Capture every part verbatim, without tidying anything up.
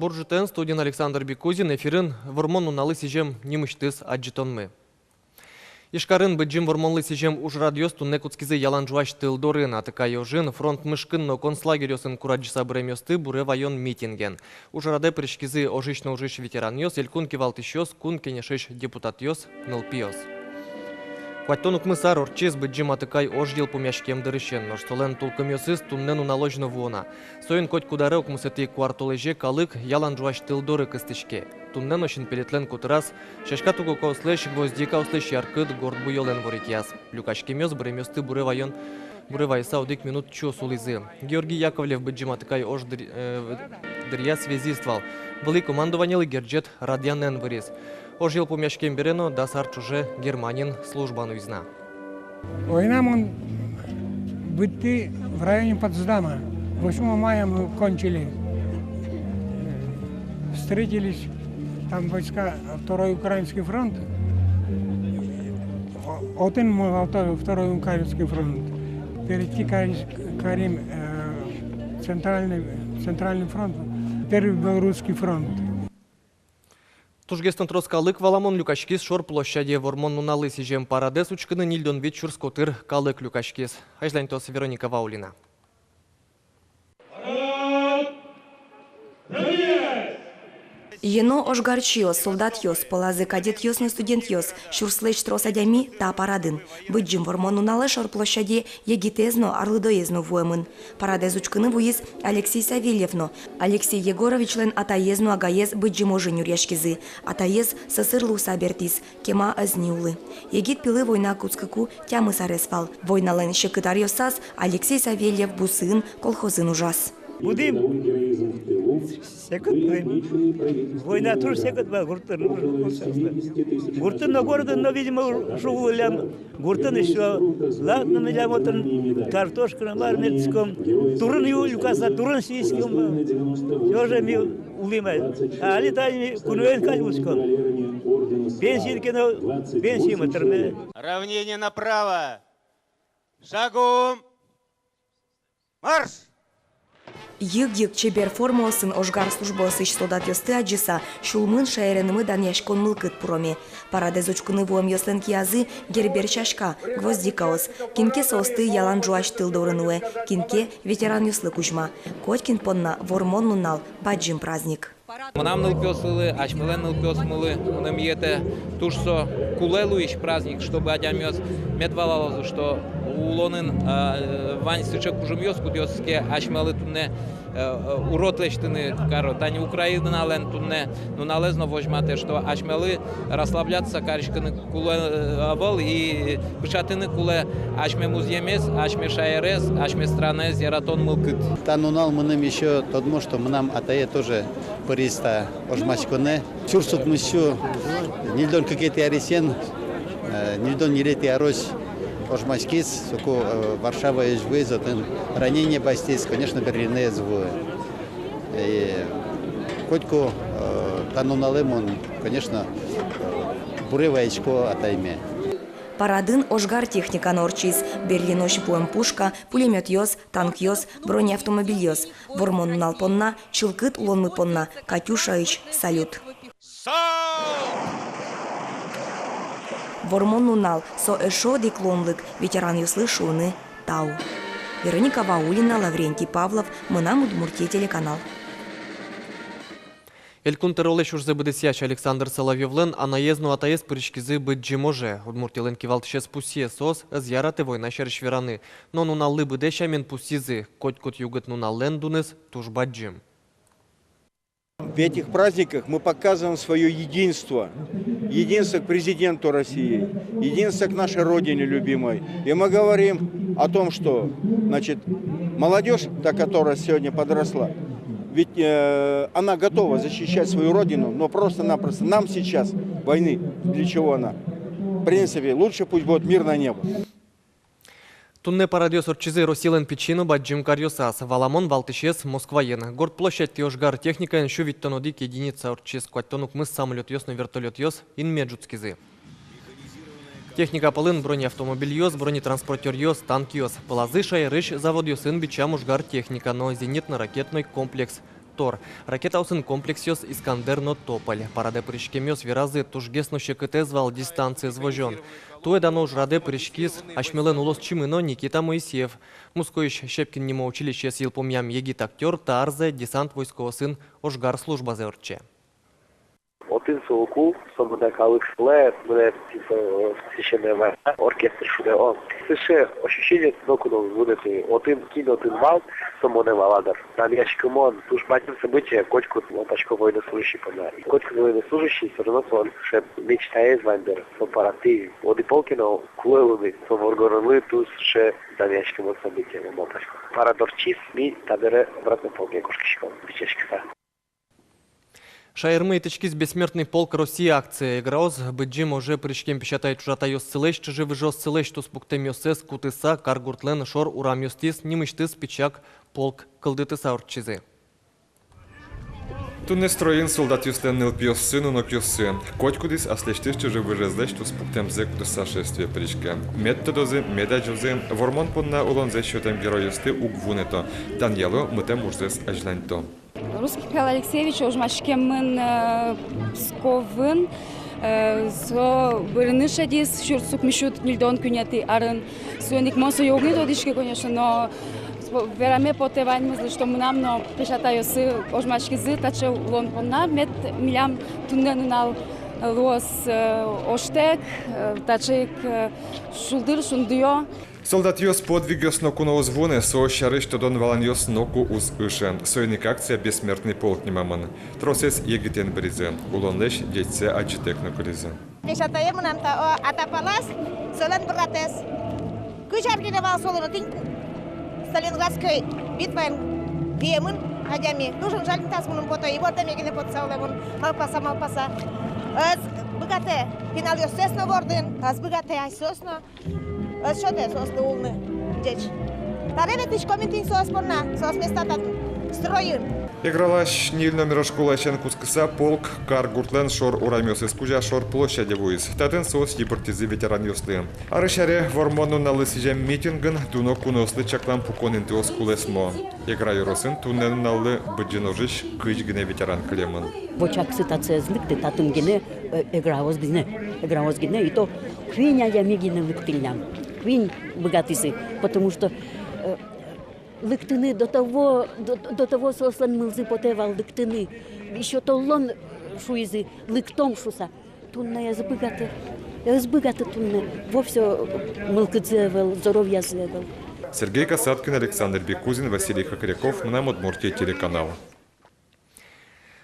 Бур ӝытэн! Студиын Александр Бекузин. Эфирын Вормон нуналлы сӥзем нимысьтыз адӟытонмы. Ижкарын Быдӟым Вормонлы сӥзем ужрадъёс туннэ кутскизы ялан ӝуась тыл дорын. Атыкай ожын, фронт мышкын но концлагерьёсын курадӟыса быремъёсты буре ваён митинген. Ужрадэ пыриськизы ожысь но ужысь ветеранъёс, элькун кивалтӥсьёс, Кун Кенешысь депутатъёс, нылпиос. Куатьтон укмыс ар ортчиз Быдӟым Атыкай ож йылпумъяськем дырысен, нош солэн тулкымъёсыз туннэ нуналозь но вуо на. Соин котькуд аре укмысэтӥ куартолэзе калык ялан ӝуась тыл доры кыстӥське. Туннэ но синпелетлэн котыраз сяська тугокаослэсь, гвоздикаослэсь яркыт горд буёлэн ворекъяз. Люкаськемъёс быремъёсты буре ваён, буре вайыса одӥг минут чус улӥзы. Георгий Яковлев Быдӟым Атыкай ож дыр-, э, дыръя связист вал. Вылӥ командованилы герӟет радъянэн выриз. Ож йылпумъяськем бере но дас ар ӵоже Германиын служба нуиз на. Война мон быдтӥ в районе Потсдама. Восьмого мая мы кончили. Встретились там войска, Второй Украинский фронт. О-, отын мы, во вто-, Второй Украинский фронт. Перейти кари-, карим, э, центральный, центральный фронт, Первый Белорусский фронт. Тужгес но трос калык, валамон, люкаськиз шор площаде. Вормон нуналлы сӥзем парадэз учкыны ньыльдон вить сюрс котыр калык люкаськиз. Азьланьтоз Вероника Ваулина. Ено ожгарчиос, солдатъёс, пӧлазы кадетъёс но студентъёс, сюрслэсь трос адями та парадын. Быдӟым Вормон нуналэ шор площаде егитэз но, арлыдоез но вуэмын. Парадэз учкыны вуиз Алексей Савельев но. Алексей Егоровичлэн атаез но агаез Быдӟым ожын нюръяськизы. Атаез сӧсыр луыса бертӥз, кема ӧз ни улы. Егит пилы война кутскыку тямыс арес вал. Войналэн секыт аръёсаз Алексей Савельев бусыын, колхозын ужаз. Будӥм секыт пилы. Война туж секыт вал гуртын. Гуртын но, городын но, видимо, уж уг луы милям. Гуртын ещё, ладно, милям отын картошка но мар мертӥськом. Турын ю-, люкаса, турын сиськом. Всё же ми улӥм ай. А али тани куноен кадь улӥськом. Пенсиын ке но, пенсиямы тырме. Равнение направо. Шагом. Марш! Йыг-йыг чебер формаосын ожгар службаосысь солдатъёсты адӟыса, сюлмын шаеренымы данъяськон мылкыд пуроме. Парадэз учкыны вуэмъёслэн киязы Гербер сяська, гвоздикаос. Кин ке соосты ялан ӝуась тыл доры нуэ, кин ке ветеранъёслы кузьма. Котькин понна Вормон нунал — бадӟым праздник. Мынам нылпиосылы, асьмелэн нылпиосмылы мыным йӧтэ, туж со кулэ луись праздник, чтобы адямиос мед валалозы, что улонын, а, вань сыӵе кужымъёс, кудъёсыз ке асьмелы туннэ, э, э, урод лэсьтыны каро. Тани Украиналэн туннэ нуналэз но возьматэ, что асьмелы расслабляться кариськыны кулэ, э, ӧвӧл, и пыӵатыны кулэ асьме музъемез, асьме шаерез, асьме странаез яратон мылкыд. Та нунал мыным ещё тодмо, что мынам атае тоже пыриз та ожмаськонэ. Сюрс укмыссю ньыльдон кыкетӥ арысен, э, ньыльдон ньылетӥ арозь ожмаськиз, соку, э, Варшаваозь вуиз, отын ранение басьтӥз, конечно, Берлинэ ӧз вуы. И котьку, э, та нуналэ мон, конечно, э, буре вайисько атайме. Парадын ожгар техника но ортчиз: Берлинозь вуэм пушка, пулемётъёс, танкъёс, бронеавтомобильёс. Вормон нунал понна, чылкыт улонмы понна Катюшаысь салют. Вормон нунал — со эшшо одӥг луонлык ветеранъёслы шуыны тау. Вероника Ваулина, Лаврентий Павлов, «Мынам Удмуртие» телеканал. Элькун тӧролэсь ужзэ быдэсъясь Александр Соловьёвлэн анаез но атаез пыриськизы Быдӟым оже. Удмуртилэн кивалтӥсез пусъе: соос ӧз яраты война сярысь вераны. Но нуналлы быдэ сямен пусйизы: котькуд югыт нуналлэн дуныз туж бадӟым. В этих праздниках мы показываем своё единство, единство к президенту России, единство к нашей Родине любимой. И мы говорим о том, что, значит, молодёжь, та, которая сегодня подросла, ведь, э, она готова защищать свою Родину, но просто-напросто нам сейчас войны, для чего она? В принципе, лучше пусть будет мирное небо. Туннэ парадъёс ортчизы Россилэн пичи но бадӟым каръёсаз. Валамон, валтӥсез Москваын. Горд площадьтӥ ожгар техникаен сю витьтон одӥг единица ортчиз, куатьтон укмыс самолётъёс но вертолётъёс инме ӝутскизы. Техника пӧлын бронеавтомобильёс, бронетранспортёръёс, танкъёс. Пӧлазы шаерысь заводъёсын бичам ожгар техника но зенитно-ракетной комплекс «Тор». Ракетаосын комплексъёс «Искандер» но «Тополь». Парадэ пыриськемъёс веразы, тужгес но секытэз вал дистанциез возён. Туэ дано ужрадэ пыриськиз асьмелэн улосчимы но Никита Моисеев. Мускоысь Щепкин нимо училищеез йылпумъям егит актёр та арзэ десант войскоосын ожгар службазэ ортче. Отын со уг ул, со мында калык шулэ, мынэ, типа, э, священная война, оркестр шудэ, о. Сыӵе ощущение ноку но уз вунэты. Отын кин отын вал, со монэ вала дыр. Данъяськымон туж бадӟым событие котькуд, малпасько, военнослужащий понна. И котькуд военнослужащий всё равно солэн сыӵе мечтаез вань дыр, со парадын. Одӥг полкын но кулэ луыны, со воргоронлы туж сыӵе данъяськымон событие, мон малпасько. Парад ортчиз, ми табере обратно полке кошкиськом, бичаськыса. Шаермы итӥськиз «Бессмертный полк России» акция. Эграос Быдӟым оже пыриськем песятай-ӵужатайёссылэсь, чыжы-выжыоссылэсь туспуктэмъёссэс кутыса, каргуртлэн шор урамъёстӥз нимысьтыз пичак полк кылдытыса ортчизы. Туннэ стройын солдатъёслэн нылпиоссы, нунокъёссы. Котькудӥз аслэсьтыз чыжы-выжыезлэсь туспуктэмзэ кутыса шествие пыриське. Мед тодозы, мед адӟозы, Вормон понна улонзэс сётэм геройёсты уг вунэто, данъяло, мытэм ужзэс азьланьто. Русских Михаил Алексеевич ожмаськемын, э, Псковын, э, со бырыны шедиз сюрс укмыссю ньыльдон куинетӥ арын. Соин ик мон сое уг ни тодӥськы, конечно, но со вераме потэ ваньмызлы, что мынам но песятайёсы ожмаськизы таӵе улон понна, мед милям туннэ нунал луоз, э, ожтэк, э, таӵе ик, э, шулдыр, шундыё. Солдатъёс подвигъёс ноку но уз вунэ, соос сярысь тодон-валанъёс ноку уз ыше. Соин ик акция «Бессмертный полк» нимамын. Тросэз егитэн быризы, улонлэсь ӟечсэ адӟытэк но кылизы. Песятае мынам та, о, ата палаз, солэн братэз. Кызь ар гинэ вал солэн, отын Сталинградской битваын виемын адями. Туж жаль, таз мыным потэ, и вордэме гинэ потса улэмын, малпаса, малпаса. Ӧз быгатэ пиналъёссэс но вордын, ӧз быгатэ асьсэос но. Ӧз сётэ соослы улыны ӟеч. Табере ветлӥськом ини тӥни соос понна, соос места татын, стройын. Эграысь ньыль номеро школаысен кутскыса, полк каргуртлэн шор урамъёсыз кузя шор площаде вуиз. Татын соос йыбырттӥзы ветеранъёслы. Арысь аре Вормон нуналлы сӥзем митингын дуно куноослы чаклам пукон интыос кулэсмо. Эгра ёросын туннэ нуналлы Быдӟым ожысь кызь гинэ ветеран кылемын. Вочаксы татчы ӧз лыкты, татын гинэ, э, эграос гинэ, эграос гинэ, и то куинь адями гинэ лыктӥллям, куинь быгатӥзы, потому что, э, лыктыны до того, до, до того соослэн мылзы потэ вал лыктыны, ещё толлон, э, шуизы, лыктом шуса. Туннэ ӧз быгаты, ӧз быгаты туннэ. Вовсе мылкыдзы ӧвӧл, здоровьязы ӧвӧл. Сергей Касаткин, Александр Бекузин, Василий Хохряков, «Мынам Удмуртие» телеканал.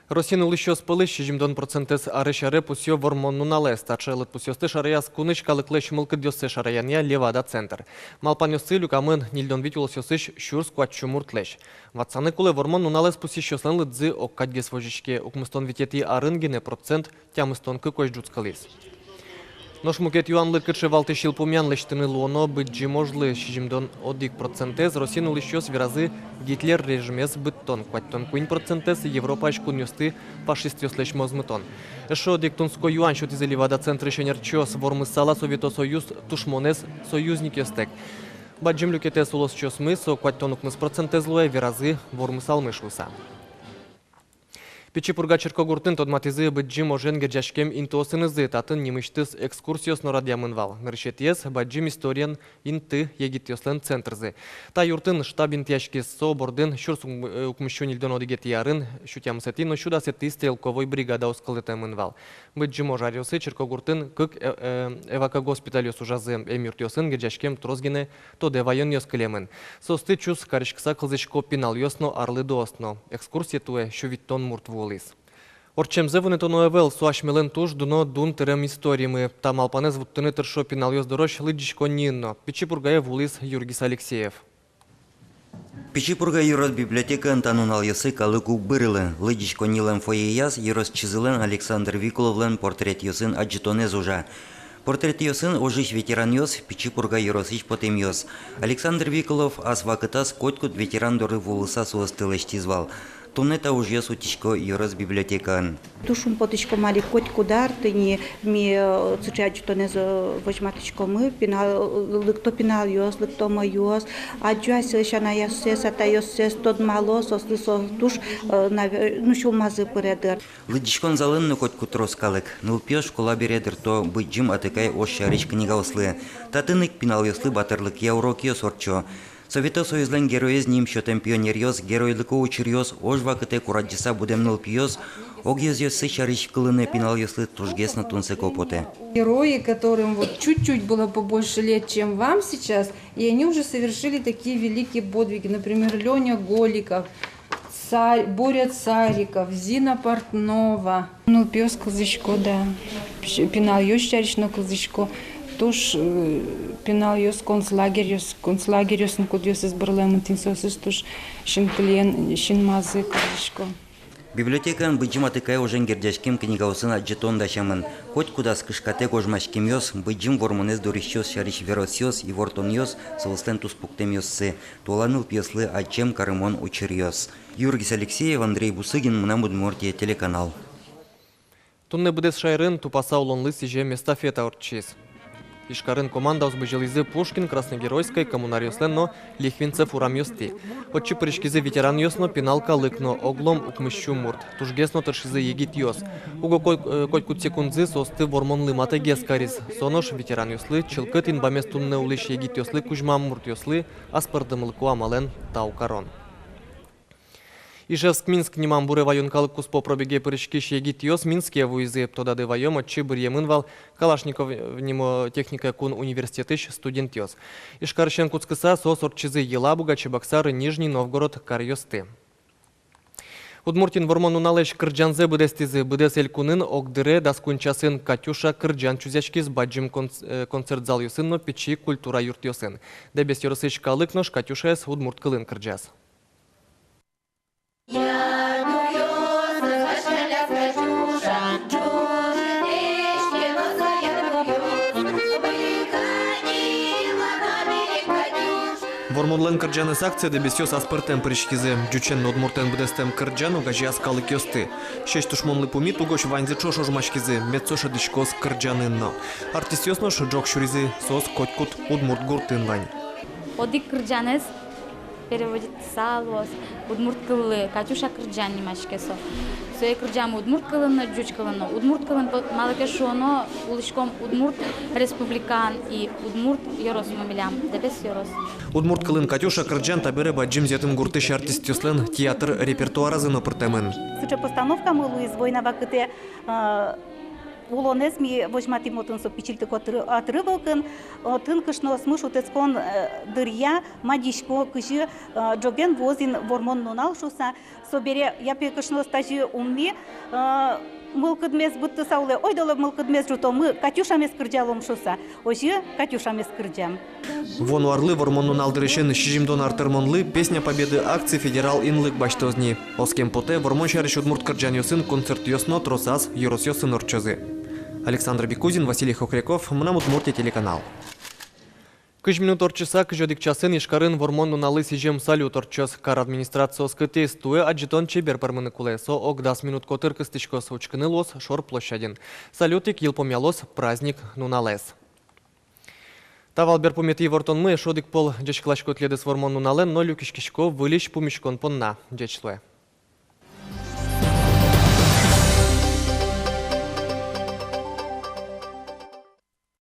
Россиын улӥсьёс пӧлысь сизьымдон процентэз арысь аре пусъё Вормон нуналэз. Таӵе лыдпусъёсты шараяз кунысь калыклэсь мылкыдъёссэ шараянъя «Левада» центр. Малпанъёссы люкамын ньыльдон вить улосъёсысь сюрс куатьсю муртлэсь. Ватсаны кулэ, Вормон нуналэз пусйисьёслэн лыдзы ог кадьгес возиське, укмыстон витетӥ арын гинэ процент тямыстон кыкозь ӝутскылӥз. Нош мукет юанлы, кыӵе валтӥсь йылпумъян лэсьтыны луоно Быдӟым ожлы, сизьымдон одӥг процентэз Россиын улӥсьёс веразы Гитлер режимез быдтон, куатьтон куинь процентэз Европаысь кунъёсты фашистъёслэсь мозмытон. Эшшо одӥг тунсыко юан сётӥзы «Левада» центрысь ӧнерчиос: вормысал-а Совето Союз тушмонэз союзникъёстэк. Бадӟым люкетэз улосчиосмы, со куатьтон укмыс процентэз луэ, веразы вормысалмы шуыса. Пичи Пурга черкогуртын тодматӥзы Быдӟым ожен герӟаськем интыосынызы. Татын нимысьтыз экскурсиос но радъямын вал. Нырысетӥез — бадӟым историен инты, егитъёслэн центрзы. Та юртын штаб интыяськиз. Со бордын сюрс укмыссю ньыльдон одӥгетӥ арын сю тямысэтӥ но сю дасэтӥ стрелковой бригадаос кылдытэмын вал. Быдӟым ож аръёсы черкогуртын кык, э, э, эвакогоспитальёс ужазы. Эмъюртъёсын герӟаськем трос гинэ тодэ ваёнъёс кылемын. Соосты чус кариськыса кылзӥсько пиналъёс но, арлыдоос но. Экскурсие туэ сю витьтон мурт вуылӥз. Ортчемзэ вунэтоно ӧвӧл, со асьмелэн туж дуно дун тырем историмы. Та малпанэз вуттыны тыршо пиналъёс дорозь лыдӟиськонниын но. Пичи Пургае вуылӥз Юргис Алексеев. Пичи Пурга ёрос библиотекаын та нуналъёсы калык уг бырылы. Лыдӟиськоннилэн фойеяз ёросчизылэн Александр Викуловлэн портретъёсын адӟытонэз ужа. Портретъёсын ожысь ветеранъёс, Пичи Пурга ёросысь потэмъёс. Александр Викулов ас вакытаз котькуд ветеран доры вуылыса соосты лэсьтӥз вал. Туннэ та ужъёс утисько ёрос библиотекаын. Туж шумпотӥськом али, котькуд ар тӥни ми, э, сыӵе адӟытонэз, э, возьматӥськомы, пинал, э, лыкто пиналъёс, лыкто мӧйыос, адӟо асьсэлэсь анайёссэс, атайёссэс, тодмало, соослы со туж, э, наве-, ну, сюлмазы пыре дыр. Лыдӟиськон залын но котькуд трос калык. Нылпиос школа бере дырто Быдӟым Атыкай ож сярысь книгаослы. Татын ик пиналъёслы батырлыкъя урокъёс ортчо. Совето Союзлэн Героез ним сётэм пионеръёс, геройлыко учыръёс, ож вакытэ курадӟыса будэм нылпиос, огъёзъёссы сярысь кылыны пиналъёслы тужгес но тунсыко потэ. Герои, которым вот чуть-чуть было побольше лет, чем вам сейчас, и они уже совершили такие великие подвиги. Например, Лёня Голиков, Царь-, Боря Цариков, Зина Портнова. Нылпиос кылзӥсько, да. Пи-, пиналъёс сярысь но кылзӥсько. Туж, э, пиналъёс концлагерьёс, концлагерьёсын, кудъёсыз бырлэмын тӥни, соосыз туж синкылиен синмазы кылзӥсько. Библиотекаын Быдӟым Атыкай ожен герӟаськем книгаосын адӟытон дасямын. Котькудаз кышкатэк ожмаськемъёс, Быдӟым Вормонэз дурисьёс сярысь веросъёс, ивортонъёс, соослэн туспуктэмъёссы, туала нылпиослы адӟем, карымон учыръёс. Юргис Алексеев, Андрей Бусыгин, «Мынам Удмуртие» телеканал. Туннэ быдэс шаерын тупаса улонлы сӥзем эстафета ортчиз. Ижкарын командаос бызьылӥзы Пушкин, Красногеройской, Коммунаръёслэн но Лихвинцев урамъёстӥ. Отчы пыриськизы ветеранъёс но, пинал калык но, оглом укмыссю мурт. Тужгес но тыршизы егитъёс. Уго ко-, э, котькуд секундзы соосты Вормонлы матэгес кариз. Со нош ветеранъёслы, чылкыт инбамез туннэ улӥсь егитъёслы кузьмам муртъёслы аспӧртэмлыко амалэн тау карон. Ижевск-Минск нимам буре ваён калык куспо пробеге пыриськись егитъёс Минске вуизы. Тодады ваём, отчы быръемын вал Калашников нимо техникая кун университетысь студентъёс. Ижкарысен кутскыса, соос ортчизы Елабуга, Чебоксары, Нижний Новгород каръёсты. Удмуртиын Вормон нуналэсь кырӟанзэ быдэстӥзы. Быдэс элькунын огдыре дас куинь часын «Катюша» кырӟан чузъяськиз бадӟым конц-, э, концерт залъёсын но пичи культура юртъёсын. Дэбес ёросысь калык нош «Катюшаез» удмурт кылын кырӟаз. Вормонлэн кырӟанэз акцие дэбесъёс аспӧртэм пыриськизы. Ӟучен но удмуртэн быдэстэм кырӟан огазеяз калыкъёсты. Сьӧсь тушмонлы пумит угось ваньзы ӵош ожмаськизы, мед со шӧдӥськоз кырӟанын но. Артистъёс нош ӝог сюризы, соос котькуд удмурт гуртын вань. Одӥг кырӟанэз переводить сал луоз удмурт кыллы, «Катюша» кырӟан нимаське со. Сое кырӟам удмурт кылын но, ӟуч кылын но. Удмурт кылын по-, малы ке шуоно, улӥськом Удмурт Республикаын и удмурт ёрос но милям, Дэбес ёрос. Удмурт кылын «Катюша» кырӟан табере Бадӟым Зетым гуртысь артистъёслэн театр репертуаразы но пыртэмын. Сыӵе постановкамы луиз война вакытэ, э, улонэз ми возьматӥм отын, со пичильтык отры-, отрывокын, отын кышноосмы шутэтскон, э, дыръя мадисько, кызьы, э, ӝоген вуоз ини Вормон нунал шуыса. Собере я пе кышноос тазьы ум ни, э, мылкыдмес быдтыса улэ, ойдолэ мылкыдмес ӝутомы, «Катюшамес» кырӟалом шуыса. Озьы «Катюшамес» кырӟам. Вуоно арлы Вормон нунал дырысен сизьымдон ар тырмонлы «Песня Победы» акци федерал инлык басьтоз ни. Оскем потэ, Вормон сярысь удмурт кырӟанъёсын концертъёс но тросаз ёросъёсын ортчозы. Александр Бекузин, Василий Хохряков, «Мынам Удмуртие» телеканал. Кызь минут ортчыса, кызь одӥг часын Ижкарын Вормон нуналлы сӥзем салют ортчоз. Кар администраци оскытӥз, туэ адӟытон чебер пӧрмыны кулэ, со ог дас минут котыр кыстӥськоз, учкыны луоз Шор площадьын. Салют ик йылпумъялоз праздник нуналэз. Та вал берпуметӥ ивортонмы. Эшшо одӥг пол ӟечкыласько тӥледыз Вормон нуналэн но люкиськисько выльысь пумиськон понна. Ӟеч луэ.